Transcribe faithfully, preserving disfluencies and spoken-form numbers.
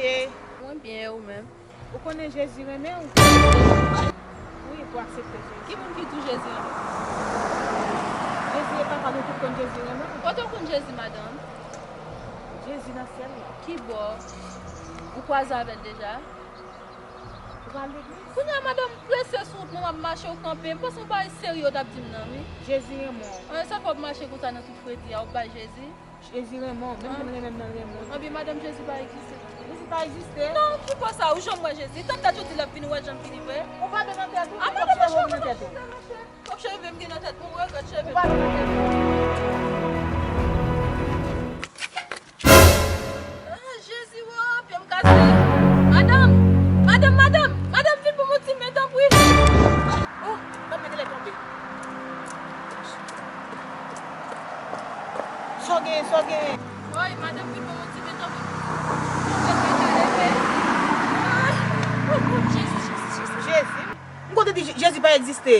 Mwen byen, e ou menm? Ou konnen Jezi renmen w? Wi, pou aksepte Jezi. Ki moun ki di w Jezi renmen m? Jezi e papa nou tout konn Jezi renmen w. Kote w konn Jezi, madanm? Jezi nan syèl la. Ki bò? Ou kwaze avè l deja? Ou pa al legliz? Kounye a, madanm, prese sou wout mwen, w ap mache, w kanpe. M panse w bay serye w t ap di m nan, wi. Jezi renmen w. An, sa fè w ap mache konsa nan tout fredi a, w ap bay Jezi? Jezi renmen w, menm jan l renmen m nan, l renmen w. Anben, madanm, Jezi pa egziste non. Jezi pa egziste? Non, ki bò sa? Ou janm wè Jezi? Tann dat yo di l ap vini, ou wè l janm vini vre? Ou pa byen nan tèt ou? A, madanm, cheve w nan tèt ou. Kòb cheve m gen nan tèt mwen, ou regrèt cheve m. Ou pa byen nan tèt ou. Ah, Jezi, wo, pye m kase. Madanm, madanm, madanm, madanm, vin pou m yon ti men, tanpri. Oh, tanpri, mete l tonbe. Sa w genyen, sa w genyen? Woy, madanm, vin pou m yon ti men, tanpri. Tanpri, mete l tonbe. Ay, oh, oh, Jezi, Jezi, Jezi. Jezi. M konn te di Je- Jezi pa egziste.